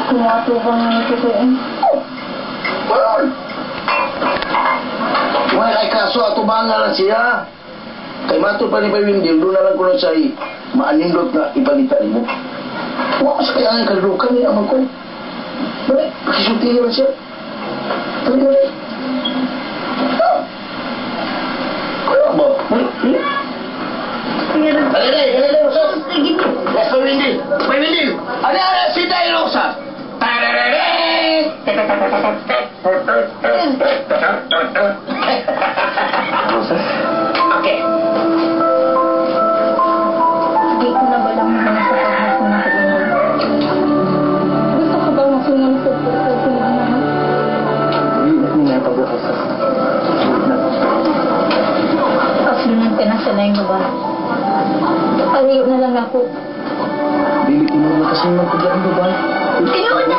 Kumatubang na ito ko eh. Well, well, ay kaso ato lang siya. Kay mato pa ni Pawindil, doon na lang kuno sa maanindot na ipalita nimo. Wa sa kaya ang kalukan niya amang ko. Balik, pakisultihan lang siya. Dali, dali. Ah. Kaya ba? Balik, balik. Pero, Dali, dali, dali, dali, Rosas. Sige. Yes, Pawindil. Pawindil. Ano, ano, si Day Rosas. Tararareng! Rosas? Okay. Di ko na balang mahal sa paghaso na ko una. Gusto ka bang masunod sa sa sinamahan? Hindi na niya pag-Rosas. Na. Kaslunan ka na sa laing ba? Palayo na lang ako. Dili ko na kasi magkagyan ba? Tinuod na!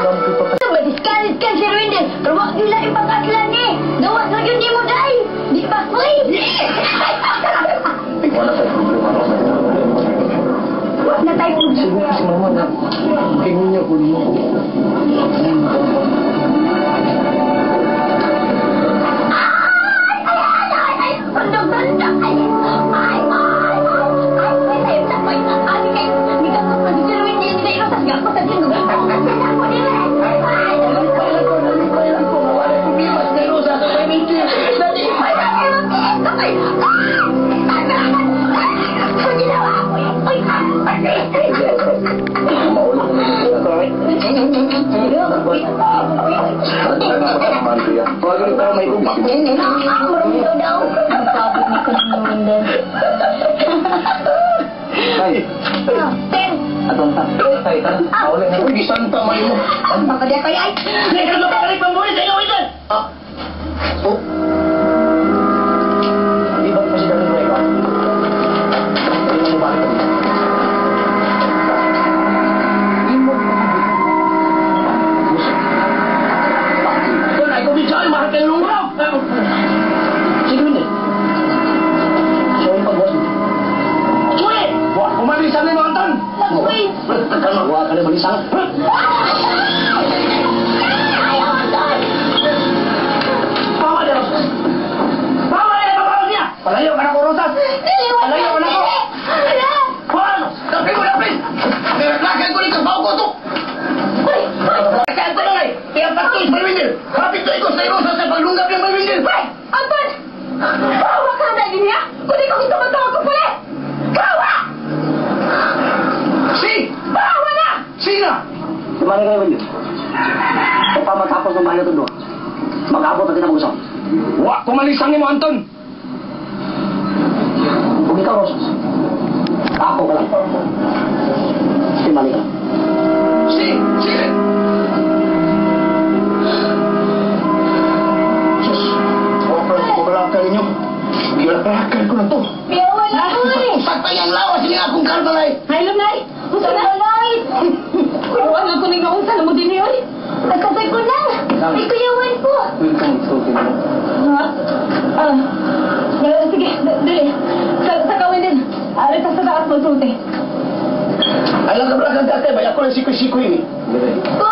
Madiskalit ka si Ruindel! Pero wag nila ipakatlan eh! Gawas na yun di mo dahil! Di ba free? Wala tayong problema, Rosas. Wag na tayo problema. Siguro si mama na ingon niya ko niyo. Ay, ay, ay, ay! Tandang-tandang! Ay, ay, ay, ay, ay, ay, ay, ay, ay, ay, ay, si Ruindel, di ba Rosas, gako sa din. Ako nila. Ay, ay, Nalipay lang ko. Wala problema sa Rosas. Pawindil. Dali. ay, ay, ay, ay, ay, ay, ginawa ko yun. Ay, ay, ay, Mauna ko na Wag rin tayo may umak. Marami daw daw. Ang sabi ni ko ng Wendell. Ay, Ten. atong ta. Tay, tara. Mauli na. Uy, gisanta man mo. Papadya kayo ay. Hindi ka na mapakalik pambuli sa iyo, Wendell. Ah. Oh. Di ba Presidente Nueva? Hindi mo balik kami. Hindi mo Ito na, ikaw bidyan, mahal kayo nung raw. Sige, hindi. Sorry pag-was mo. Suri! Wa, kumabilisan ni mo, Anton. Wait. Wa ka na balisang. Ayaw, Anton. Bawa niya, Rosas. Bawa niya, babaw niya. Palayo ka na ko, Rosas. Palayo ka na ko. Paano? Dapin mo, dapin. Nilaglagan ko rin sa bawo ko to. Ay, ay, Kaya ko lang ay. Kaya patuloy sa Wendell. Hapit na ikaw sa Rosas sa paglunggap ng Wendell. ay, Anton. Bawa ka na din niya. Kundi ko gusto magtawag ko pala. Bawa! Si! Bawa na! Sina! Kumari kayo, Wendy. Upang matapos ng bahay na ito, mag-abot na kita mag-usap. Wa, kumalisang ni mo, Anton. Kung ikaw, Rosas, ako ka lang. Timali ka. Si! Si! Sus! Wa pa lang ko ninyo. Gilakakan ko na to. Biyawan na ko eh. Sakta yung lawas niya akong karbalay. Hi, Lumay. Usa na, Lumay. Kuwan ako ning naunsa na mo din yun. Nagkasay ko na. Ay, kuyawan ko. Pwede kang magsulti mo. Ha? Ah, sige, dali. Sa kawin din. Ari ta sa taas magsulti. Ay lang kablakan dati, bay ako lang sikoy-sikoy ni. Dili. Ko!